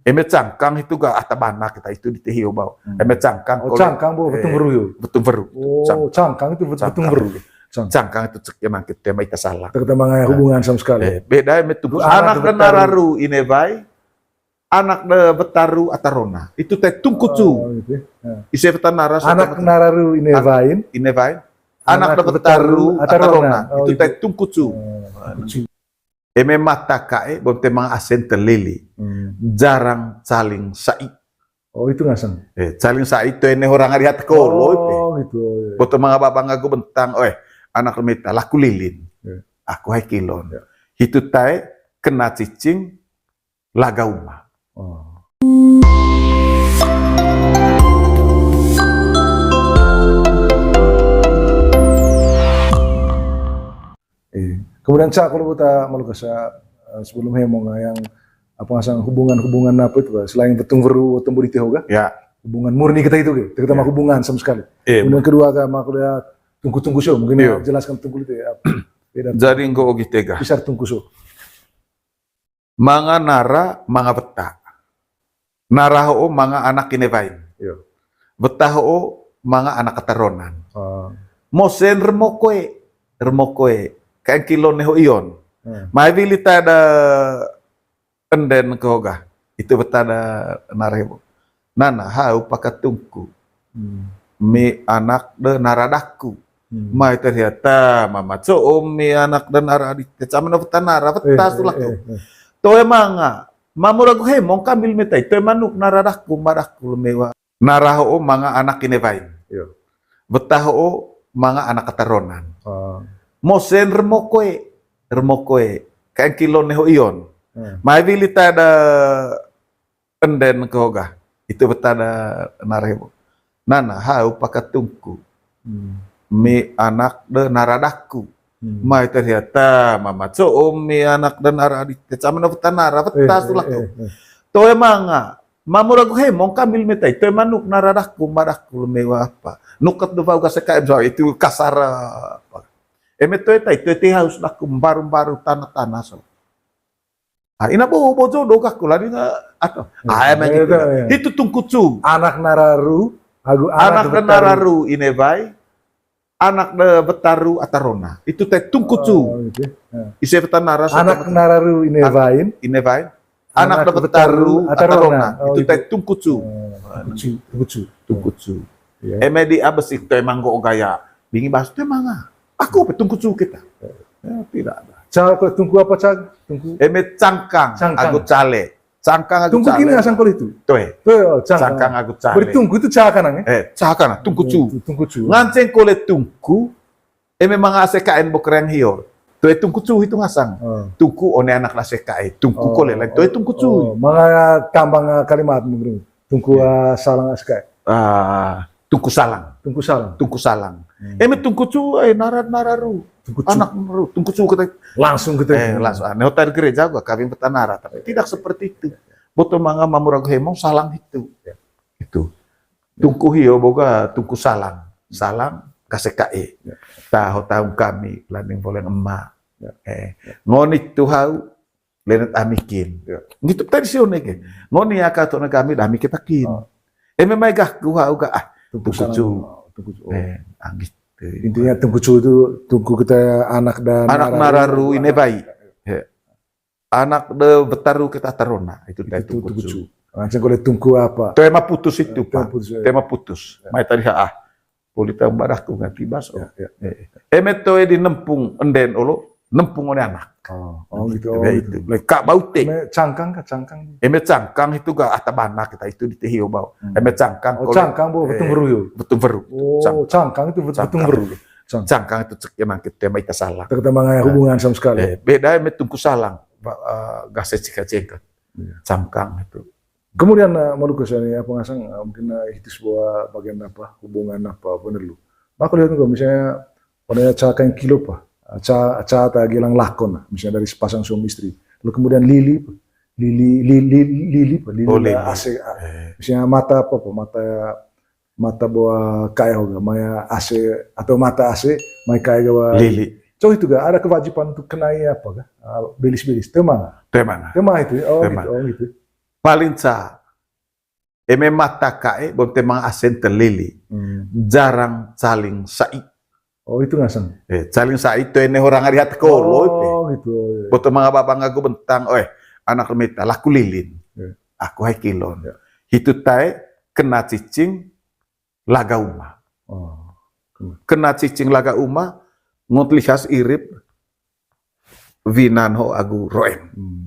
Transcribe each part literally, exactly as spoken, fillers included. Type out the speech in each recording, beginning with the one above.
Eme cangkang itu ga ata bana kita itu di Tehio bau. Hmm. Eme cangkang Oh, kole, cangkang bau, eh, betung weru yo. Betung weru. Oh, cangkang. Cangkang itu bet-, betung weru. Cangkang. Cangkang itu cek yang kita ema ita salah. Teu ketemu hubungan sama sekali. Eh, beda eme tungku. Anak de nararu inewai, anak de betaru atarona. Itu teh tungkucu. Oh, gitu. Ya. Ise betanara. Anak nararu inewain. Inewain. Anak de betaru atarona. Oh, itu teh tungkucu. Oh, tungkucu. Eme mata kae, bonte manga asen telili. Hmm. Jarang caling sai. Oh, itu ngasang. Eh, caling sai itu ene orang ari hat kolo, oh, itu. Gitu. Boto manga babang aku bentang, eh, anak meta laku lilin. Ya. Aku hai kilon. Ya. Hitu tae kena cicing laga uma. Oh. Eh, kemudian, Ca, kalau buta malu kasa, eh, sebelum hemong, eh, yang apa ngasang hubungan-hubungan apa itu, Pak? Selain betung weru, betung budi tehoga? Ya. Hubungan murni kita itu, gitu. Kita mah hubungan sama sekali. Iya. Kemudian kedua, agama aku udah tungku-tungku show, mungkin jelaskan tungku itu ya. Beda. Jadi, engko ogi tega. Besar tungku show. Manga nara, manga weta. Nara ho'o manga anak inewain. Iya. Weta ho'o manga anak kataronan. Ah. Mosen remokoe, remokoe. Kaen kilon neho ion. Hmm. Mai wili tada enden kehoga. Itu weta da nara hebo. Nana hau paka tungku. Hmm. Mi anak de nara daku. Hmm. Mai ternyata mama co'o mi anak de nara di. Te camana weta nara, weta sulak tu. Eh, eh, eh. Toe manga. Mamu ragu hemong kambil metai. Toe manuk nara daku, ma daku lemewa. Nara ho'o manga anak inewain. Iya. Weta ho'o manga anak kataronan. Ah. Mosen remokoe, remokoe. Kaen kilon neho ion. Hmm. Mai wili tada enden kehoga. Itu weta da nara hebo. Nana hau paka tungku. Hmm. Mi anak de nara daku. Hmm. Mai ternyata mama co'o mi anak de nara di. Te camana weta nara, weta sulak tu. Eh, eh, eh. Toe manga. Mamu ragu hemong kambil metai. Toe manuk nara daku, ma daku lemewa apa. Nukat do bau gase kaem so, itu kasar apa. Eme toe tai, toe te haus daku, baru-baru tanah-tanah so. Ah, ina bo, bo jodoh gaku lah, ina, atau, ah, emang gitu. Itu tungkucu. Anak nararu, agu anak de nararu inewai, anak de betaru atarona. Itu teh tungkucu. Oh, gitu. Ya. Ise betanara, anak nararu inewain. Inewain. Anak de betaru atarona. Oh, itu teh tungkucu. Oh, tungkucu, tungkucu. Tungkucu. Iya. Eme di abesik tu emang go gaya. Bingi bahas tu emang ah. Aku pe tungkucu kita. Ya, tidak ada. Ca, kok tungku apa, Ca? Tungku. Eme cangkang, cangkang. Agu cale. Cangkang agu tungku cale. Kini asang kole itu. Toe. Toe, oh, cangkang. Cangkang agu cale. Beri tungku itu ca kanan, eh? Eh, ca kanan, tungkucu. Tungkucu. Nganceng kole tungku, eme manga ase kaen bokereng hio. Toe tungkucu itu ngasang. Oh. Tungku one anak ase kae. Tungku kole lain. Toe tungkucu. Oh, manga tambang, ah, kalimat mungkin. Tungku, ah, salang ase kae. Ah, tungku salang. Tungku salang. Tungku salang. Hmm. Eme tungkucu, eh, nara, nararu. Tungkucu. Anak nararu. Tungkucu kita. Langsung kita. Eh, langsung. Ah, neho tar gereja gua kawin betanara, tapi tidak seperti itu. Boto manga mamuragu hemong salang itu. Ya. Itu. Tungku hio boga tungku salang. Salang kasekae. Ya. Taho taung kami, landing boleng ema. Ya. Eh, ngoni tu hau, lenet amikin. Ya. Gitu tadi sih one ke. Ngoni aka tu kami, dami kita kin. Oh. Eh, memang gah ku hau ga, ah, tungku salang. Tungkucu. Oh, tungkucu. Oh. Eh, anggit. Intinya tungkucu itu tungku kita anak dan anak nararu, nararu ini baik. Ya. Anak de betaru kita tarona, itu tadi tungkucu. Langsung kole tungku apa? Tema putus itu, Pak. Tema putus, ya. Tema putus. Ya. Mai tadi ha, ah. Poli taung baraku nggak tibas, oh. Ya, ya. Eh. Eme toe di nempung enden olo, nempung oleh anak. Oh, gitu. Lengkap bau te. Eme cangkang kah, cangkang? Eme cangkang itu ga ata bana kita itu di Tehio bau. Hmm. Eme cangkang. Oh, kole, cangkang bau, betung weru yo. Betung weru. Oh, cangkang itu betung weru. Cangkang itu cek emang kita, emang kita salah. Kita manga hubungan sama sekali. Eh, beda eme tungku salang. Ba-, eh, gase cika cengka. Iya. Cangkang itu. Kemudian, eh, malu kasa ni apa ngasang, eh, mungkin, eh, itu sebuah bagian apa, hubungan apa, bener lu. Maka lihat juga misalnya, pada cangkang kilo apa, ca, ca ta gilang lakon, misalnya dari sepasang suami istri. Lalu kemudian lili, lili, lili, lili, lili, lili. Oh, lili. Ase, ah, eh. Misalnya mata apa, apa, mata mata bawa kae hoga, maya ase, atau mata ase, mai kae gawa lili. Cowok itu ga ada kewajiban untuk kenai apa ga? Ah, belis-belis, temang. Temang. Temang itu, ya? Oh, gitu, oh, gitu. Paling ca. Eme mata kae, bonte manga asen te lili. Hmm. Jarang caling sai. Oh, itu ngasang. Eh, caling sai tu ene orang ari hat kolo ipe. Oh, gitu. Oh, iya. Boto manga babang aku bentang, oi, anak meta laku lilin. Iya. Aku hai kilon. Iya. Hitu tae kena cicing laga uma. Oh. Kena. Kena cicing laga uma, ngot lihas irip, winan ho agu roen. Hmm.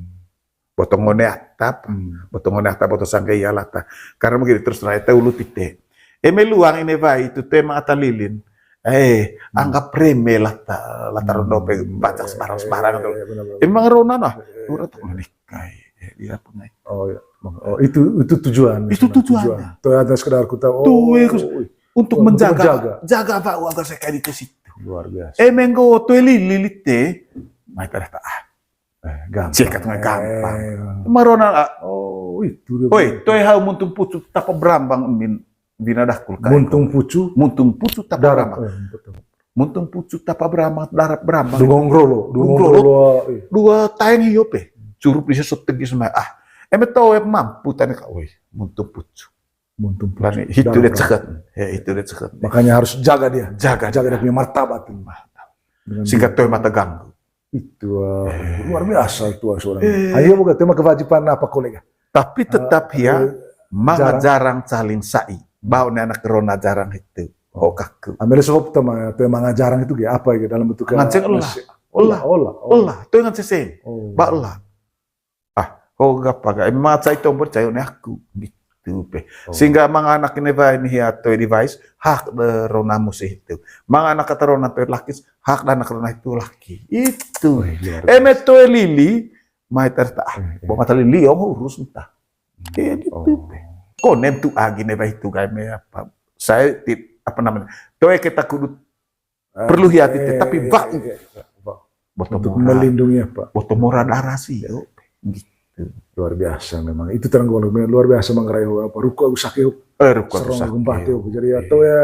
Boto ngone atap, hmm, boto ngone atap, boto sangga iya lata. Karena begini terus terang, eta ulu tite. Eme luang ine wai itu te mata lilin. Eh, hmm, anggap remeh lata, lata rondo pe baca sembarang-sembarang tuh. Iya, iya, iya, benar, benar. Emang rona nah, iya, iya, ura tak iya, menikah. Eh, iya, apa ngai? Oh, iya. Oh, itu, itu tujuan. Itu sebenarnya tujuannya. Tujuan. Tuh ada sekedar ku tahu. Tuh, oh, iya, Gus. Wih. Untuk, oh, untuk menjaga, menjaga. Jaga bau agar saya kayak di situ. Luar biasa. Eh, menggo toe lili lite, mai tada ta. Eh, gampang. Cek katanya gampang. Eh. Marona, ah. Oh, itu dia. Oi, toe hau muntung pucu tapa berambang min wina dakul kai. Muntung pucu? Muntung pucu tapa berambang. Darap, eh, betul. Muntung pucu tapa berambang, darap berambang. Dungo ngrolo, dungo ngrolo, iya. Dua taeng hio pe. Curup di sesot tegi semai. Ah, eme toe mampu tani ka, oi, muntung pucu. Muntung pucu. Hitu dia ceket. Ya, hitu dia ceket. Makanya harus jaga dia. Jaga. Jaga dia punya martabat. Martabat. Dengan sehingga dia toe mata ganggu. Itu, ah, eh, luar biasa itu, ah, seorang. Eh. Ayo, bukan tema kewajiban apa, kolega? Tapi tetap, ah, ya, eh, manga jarang. Jarang caling sai. Bau ne anak rona jarang itu. Oh, kaku. Ambil sop tema, tema manga jarang itu kayak apa ya dalam bentuk nganceng olah. Olah, olah, olah. Olah, toe nganceng sen. Oh. Ba olah. Ah, ho gapa ga, ema cai tombor cai one aku. Gitu pe. Oh. Sehingga manga anak ini ba ini hia toe device, hak de rona musi itu. Manga anak kata rona toe lakis, hak de anak rona itu laki. Itu. Oh, iya, luar biasa. Eme toe lili, mai terta. Eh, eh. Bo mata lili, ong urus entah. Kayak gitu pe. Oh. Konen tu agi ne ba itu ga eme apa. Saya tit-, apa namanya? Toe kita kudu perlu hati-hati, eh, tapi, eh, bau. Eh, eh, bau. Boto mora. Untuk melindungi apa? Boto mora darah sih, yo. Gitu. Luar biasa memang. Itu terang gua luar biasa manggarai apa? Ruko aku sakit. Eh, ruko aku sakit. Serong gempa tuh. Jadi, iya, atau ya,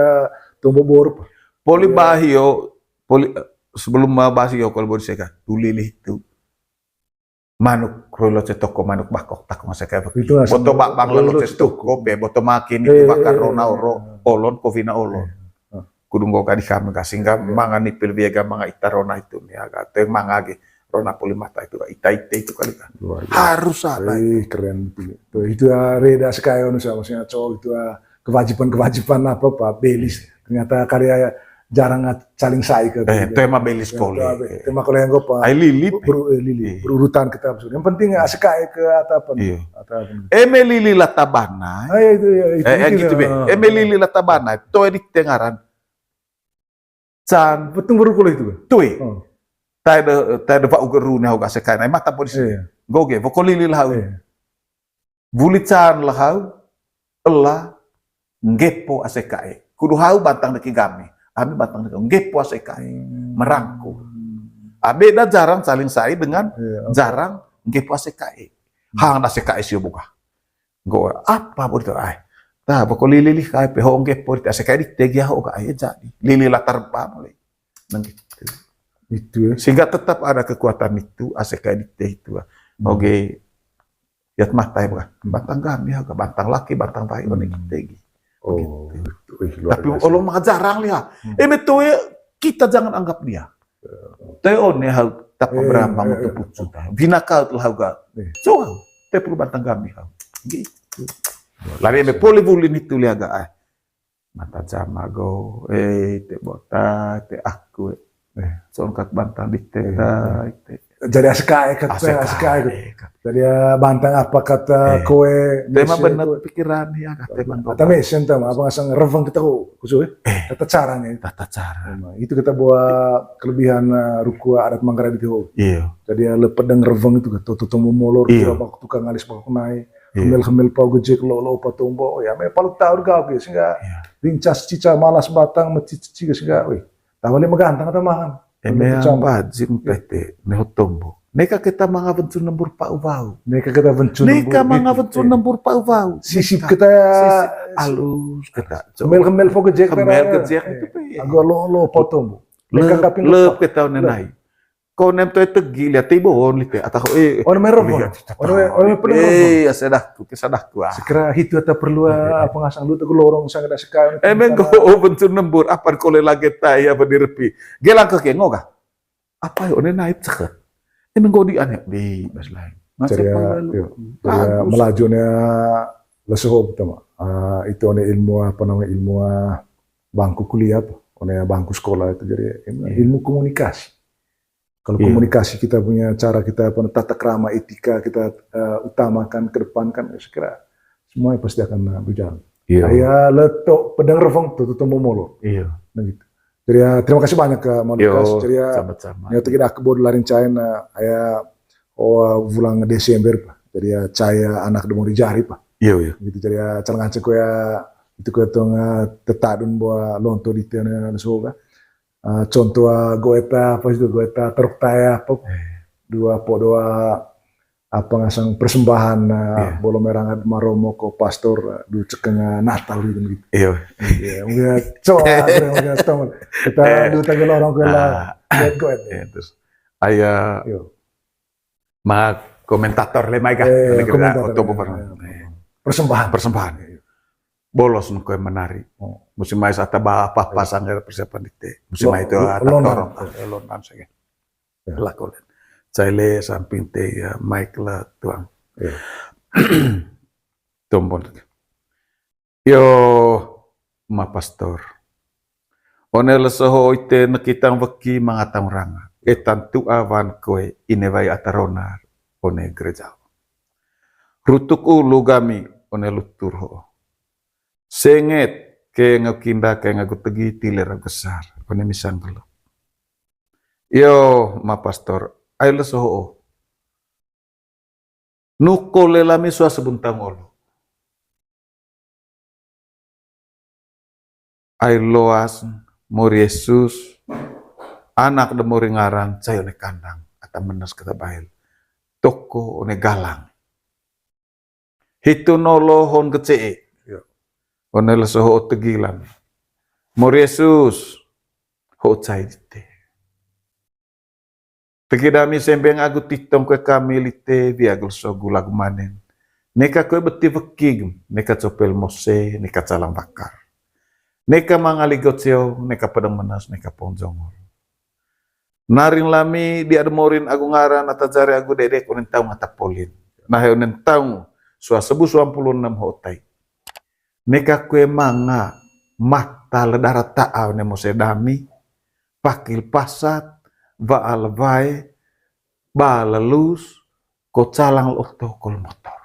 tumbuh borup. Poli, iya, bahio, poli, eh, sebelum bahio kalau boleh saya kan, dulu itu. Manuk roi loce toko, manuk bakok, takung ase kai. Itu asal boto bak bang roi loce toko, be boto makin itu bakar rona oro, olon, kovina olon. Iya. Kudu nggo ka di kami ka, sehingga manga nipil wiaga manga ita rona itu nia ka, te manga ge rona poli mata itu ka, ita ite itu kali ka. Luar biasa. Harus ada. Eh, keren. Tuh, itu ya, reda sekali, maksudnya cowok itu ya, kewajiban-kewajiban apa, Pak, belis. Iya. Ternyata karya jarang ngat-, saling sai ke. Eh, tema belis kole. Tema kole yang gopa. Ai lili. Beru-, eh, lili. Iya. Berurutan kita maksudnya. Yang penting asik aja ke atau apa nih? Iya. Atau apa nih? Eme lili lata bana. Ah, iya, itu, ya, itu. Eh, eh, gitu be. Eme lili lata bana. Toe di tengaran. Can. Betung beru kole itu kan? Tue. Oh. Tae de, tae de bau geru ne hau ga sekai. Nai mata polisi. Iya. Goge, boko lili lah hau. Iya. Wuli can lah hau, ela, nggepo ase kae. Kudu hau bantang deki game. Ami bantang deki, nggepo ase kae. Hmm. Merangkul. Abe da jarang saling sai dengan, iya, oke, jarang nggepo ase kae. Hmm. Hang da ase kae sio boga. Nggo apa bo itu ai. Tah, boko lili lih kae pe ho nggepo ase kae di tegi ho kae jadi. Lili latar bang le. Nang gitu. Itu ya. Sehingga tetap ada kekuatan itu, ase kae di teh itu. Hmm. Oke. Yat mata ya, bukan? Bantang kami ya, bantang laki, bantang bayi, hmm, one kita gitu. Oh, gitu. Wih, luar biasa. Tapi Allah Maha jarang lihat. Hmm. Eh, betul ya, kita jangan anggap dia. Ya. Teh one hau tapa, eh, berambang, eh, untuk, eh, pucu tah. Bina kau telah hau ga. Eh. Soal, teh perlu bantang kami hau. Gitu. Luar biasa. Lalu eme poli wulin itu lihat ga, ah. Mata jama go, eh, te bota, te aku, eh. Eh. Songkat bantang di teta, eh, te. Jadi ase kae kata, ase kae kata. Jadi ya bantang apa kata, eh, koe, tema mese bener koe. Pikiran ya, kata, eh, bantang. Kata mesen tama, apa ngasang reveng kita ko, kusu, eh? Eh. Tata caranya. Tata cara. Emang, itu kita buat kelebihan, eh, ruku adat Manggarai di Tiho. Iya. Jadi ya lepet dan reveng itu kan, tuh, tuh, tuh, molor, iya, kira waktu kan ngalis bakok naik. Iya. Hemel-hemel pau gejek, lo-lo pau tombo, ya, me palu taur gau ge, sehingga, iya, rincas cica malas batang, mecici ge, sehingga, wih, tahu ni megantang atau mangan. Eme yang bajing tete, neho tombo. Neka kita manga wencun nembur pau wau. Neka kita wencun nembur, neka manga wencun nembur pau wau. Sisip kita, sisip alus kita. Hemel-hemel pau gejek, hemel gejek itu pe. Agak lo-lo pau tombo. Neka lep, tapi lep kita nenai. Ko nem toe tegi lihat tei bon lite ata ko eh. Ono mai reveng. Lihat, ono mai, ono mai pedang reveng. Eh, ya sedahku, kesadahku ah. Sekira hitu ata perlu apa ngasang lu teguh lorong sangga da seka. Emang ko oven tu nembur apa kole lagi tai apa direpi. Gelang ke kengo kah? Apa yo ne naik cek. Emang ko di aneh di bas lain. Masa Ceria, pala lu. Yo, ceria Bagus. Melaju ne lesoho pertama. Ah, itu one ilmu apa namanya ilmu ah, bangku kuliah apa? One bangku sekolah itu jadi ilmu, iya, ilmu komunikasi. Kalau, iya, komunikasi kita punya cara kita apa tata krama etika kita eh, utamakan kedepankan ya saya kira semuanya pasti akan eh, berjalan. Iya. Kayak letok pedang reveng tuh tuh mau molo. Iya. Nah gitu. Jadi ya terima kasih banyak ke Malukas. Yo, jadi ya sama-sama. Ya tidak kebod larin cain eh, kayak oh bulan Desember Pak. Jadi ya caya anak demo di jari Pak. Iya, iya. Gitu jadi ya calon nganceng ko ya itu ko tong eh, tetadun buat lonto di tiana soga. Ah, contoh ah, goeta apa itu goeta teruk taya apa dua po doa apa ngasang persembahan ah, bolo merang maromo ko pastor ah, du cekeng ah, Natal gitu gitu. Iya. Iya, mungkin coba mungkin tong kita du tanggal orang kela goet goet. Iya, terus aya ma komentator le mai kah? Eh, komentator. Persembahan. Persembahan. Bolos nu koe menari. Oh. Musim mai sata ba apa pasang persiapan dite. Musim mai itu lo- ata lonang. Torong. Eh, lonang saja. Ya. Lako len. Caile samping te ya mic la tuang. Ya. Tombon. Yo ma pastor. One lesoho ite nekitang weki mangatang ranga. Etan tu awan koe ine wai ataronar one gereja. Rutuk ulu gami one lutur ho. Senget ke ngakinda ke ngagu tegi tiler agu sar. One misang gelo. Yo ma pastor ai lesoho. Nuko lela mi sua sebuntang olo. Ai loas mori Yesus anak de mori ngaran cayo ne kandang ata menas kata bail toko one galang. Hitu nolo hon kecee. One leso ho tegilan mori Yesus ho cai dite. Tegi dami sembeng agu titong kue kami lite wiagul sogu lagu manen. Neka kue beti wekig, neka copel mose, neka calang bakar. Neka mangali goceo, neka pedang menas, neka pongjongol. Narin lami di ademorin agu ngaran ata jari agu dedek onen taung ata polin. Nahe onen taung sua sebu sua mpulu enem ho tai. Neka kue manga mata ledara ta'a one mose dami, pakil pasat, wa'a lewae, ba lelus, ko calang oto kol motor.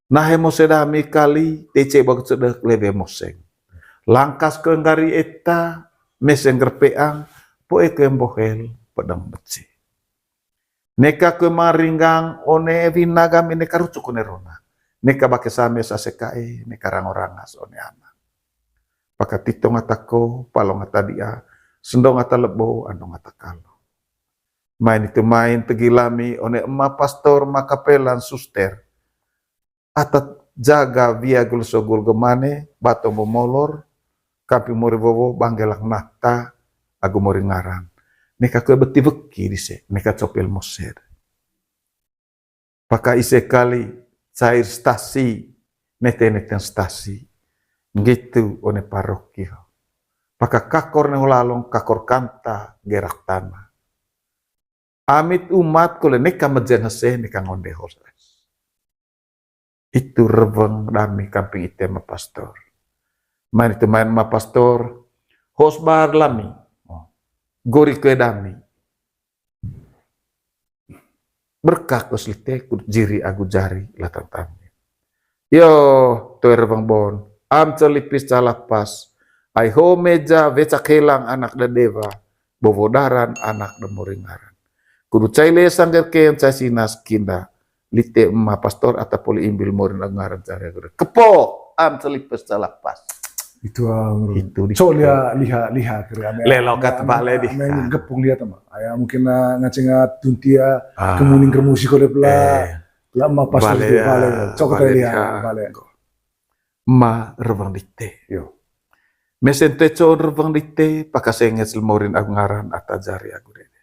Nahe mose dami kali, tece bag cedek lewe moseng. Langkas kue nggari eta, meseng gerpeang, poe kue mbohel, pedang beci. Neka kue maringgang one wina gami neka rucuk one rona. Neka bake same sase kae, neka rango rangas one ana. Paka titong ata ko, palong ata dia, sendong ata lebo, andong ata kalo. Main itu main tegi lami one ema pastor makapelan suster. Ata jaga wiagul sogul gemane, bato momolor, kampi mori wowo, banggelak nata, agu mori ngaran. Neka kue beti weki dise, neka copil moser. Paka ise kali cair stasi, nete-neten stasi. Ngitu one paroki ho. Paka kakor ne ho lalong, kakor kanta, gerak tanah. Amit umat kole neka mejeng hese, neka ngonde hores. Itu reweng dami kamping ite ma pastor. Main itu main ma pastor, hos bar lami. Gori kue dami. Berkak os lite kut jiri agu jari latang tami. Yo, toe reweng bon, am celipis calapas, ai ho meja wecak helang anak de dewa, bowo daran anak de mori ngaran. Kudu cai le sangger ken cai sinas kinda, lite ema pastor ata poli imbil morin agu ngaran cari agu de. Kepo, am celipis calapas. Itu ah, itu di so liha liha liha kere ame lelo kat bale di gepung lihat ama aya mungkin ah, ngaceng ah, tuntia kemuning kermusi kode pela la ma pas bale itu bale cokot bale liha bale ma rewang dite yo mesen te co rewang dite pakasenget selmorin agu ngaran ata jari agu dede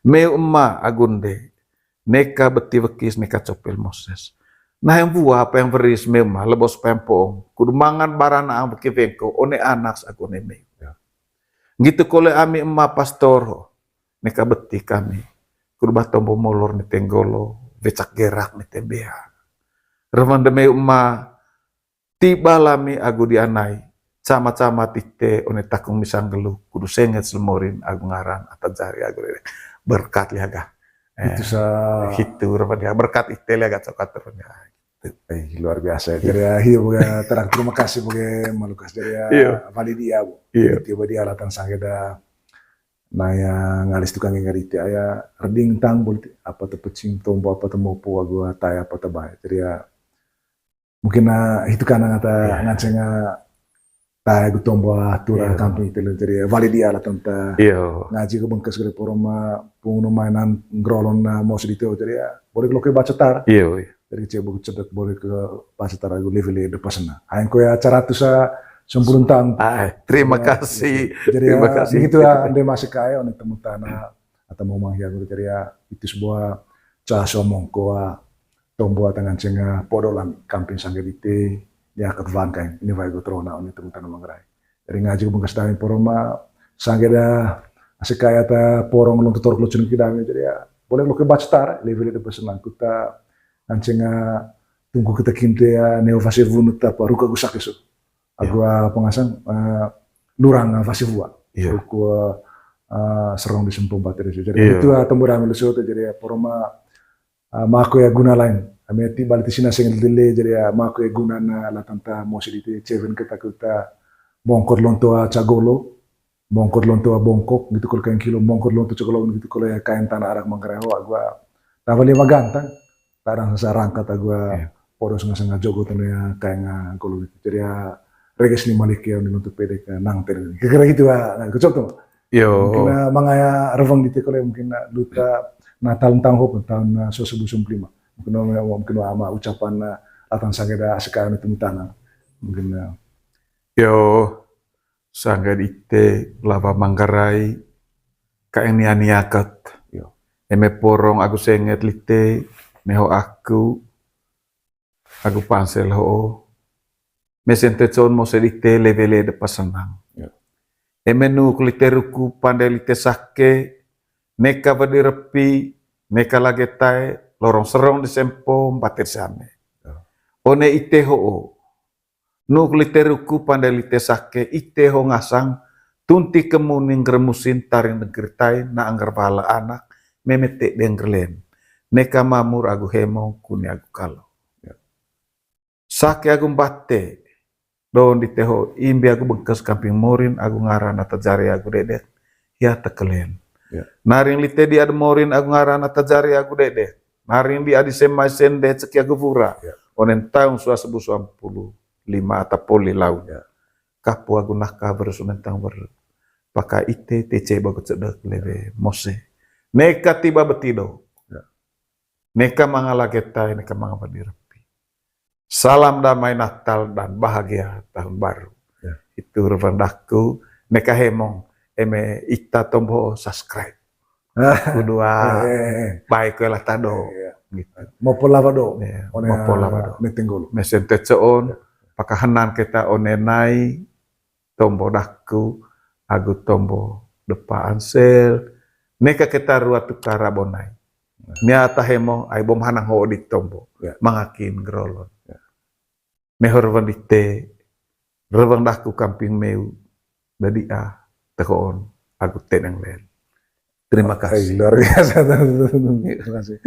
Meu ema agunde, neka beti wekis, neka copil Moses. Nah, yang buah apa yang beris meu ema, lebos pempong. Kudu mangan barana ang weki wengko, one anak agu one meu. Ya. Ngitu kole ami ema pastor ho, neka beti kami. Kudu ba tombo molor ni tenggolo, wecak gerak ni tembea. Reman de meu ema, tiba lami agu di anai, cama-cama tite one takung misang gelu, kudu senget selmorin agu ngaran ata jari agu rere. Berkat liaga. Eh, itu sa hitu rapat ya, berkat ite liaga cokat rapat ya. Eh, luar biasa. Jadi ya, iya, boga terang. Terima kasih boga Malukas. Jadi ya, iya, valid ya, bu. Iya. Tiba di alatan sangeda. Nah, ya ngalis tukang ngari ite ya, reding tang boleh apa tepecing tombo apa temopo agu atai apa tebai. Jadi ya, mungkin, ah, hitu kanang ata, iya, nganceng, ah, ta agu tombo, ah, tura, iya, kampung ite lo. Jadi, ah, valid ya lah tonta. Iya. Ngaji ko bengkes gede poro ma pung no mainan ngrolon na mau sedito. Jadi ya, boleh lo ke baca tar. Iya, iya. Jadi cek buku cedek boleh ke baca tar agu level de pasena. Aing ko ya acara tu sa sempurun tang. Ah, terima kasih. Jadi terima ya, kasih. Begitu ya, ande masih kaya, one temu tanah, atau mau manghia guru. Jadi ya, itu sebuah ca somong ko, ah, tombo ata nganceng, ah, podo lami, kamping sangge dite, ya, ketuaan kain, ini vai go terona, ini temu tanah manggarai. Jadi ngaji ko bengkas dami poro ma, sangge da, asik kaya ta porong long tutor lo cunung kidami, jadi ya, boleh lo ke baca tar, level de pesenang kuta, nganceng, ah, tunggu kita kinte ya, neo fase vunut apa, ruka gusak isu. Agu, ah, pengasang, ah, lurang, ah, fase vua. Iya. Ruku, ah, serong di sempom batir isu. Jadi, iya, itu, ah, tombo dami lo so, jadi ya, poro ma, ah, mako ya guna lain. Ami ati balik di sini asing lele, jadi ya, mako ya guna na latanta mosi di ceven keta keta bongkot lonto, ah, cagolo, bongkot lonto, ah, bongkok, gitu kalau kain kilo, bongkot lonto cagolo, gitu kalau ya kain tanah arak manggarai ho, agu, ah, tava lima gantang, kadang sasa rangkat agu, ah, iya, podo senga-senga jogo tanu ya kain, ah, golo gitu. Jadi ya, reges ni malik ya, ini untuk pede ke nang tadi. Kira-kira gitu, ah, nah, kecok tuh. Yo. Mungkin, ah, mangaya revang di teko le, mungkin, ah, luta Natal tang hop tahun, ah, so sebu sempelima. Mungkin, ah, mungkin, ah, ama ucapan, ah, atan sangeda sekarang itu tanah. Mungkin, ah. Yo, sangge dite lava manggarai kaeng nia-nia kat. Yo. Eme porong agu senget lite, meho aku, agu pansel ho. Mesen te con mose dite level de pasenang. Ya. Eme nuk lite ruku pande lite sake, neka wedi repi, neka lage tae, lorong serong di sempo, mbatir same. Ya. One ite ho. Nuk lite ruku pande lite sake, ite ho ngasang, tunti kemuni ngger musin taring dengkir tae, na angger bala anak, memete dengger len. Neka mamur agu hemong, kuni agu kalo. Ya. Sake agu mbate, don dite ho, imbi agu bengkes kamping morin agu ngaran ata jari agu dedek, hia tekelen. Ya. Naring lite di ade morin agu ngaran ata jari agu dedek. Naring di adi semai sende ceki agu vura. Ya. Onen taung sua sebu suampulu lima ata poli laun. Ya. Kapu agu naka beru sumen tang beru. Paka ite tece bagu cedek lewe mose. Neka tiba betido. Ya. Neka manga lage tae, neka manga wedi repi. Salam damai Natal dan bahagia tahun baru. Ya. Itu revendaku, neka hemong, eme ita tombo subscribe. Kedua, eh, eh, eh, baik lah tado. Iya. Gitu. Mopo lava do. Iya, one mopo lava do. Meeting golo. Mesen tecoon, ya, pakahanan kita one nai, tombo daku, agu tombo depa ansel, neka kita rua tukara bonai. Nia tahemo, ai bom hanang ho di tombo. Ya. Mangakin gerolon. Ya. Mehor wandite, rewang daku kamping meu, dadi ah, tekoon, agu teneng len. Terima kasih. Luar biasa. Terima kasih.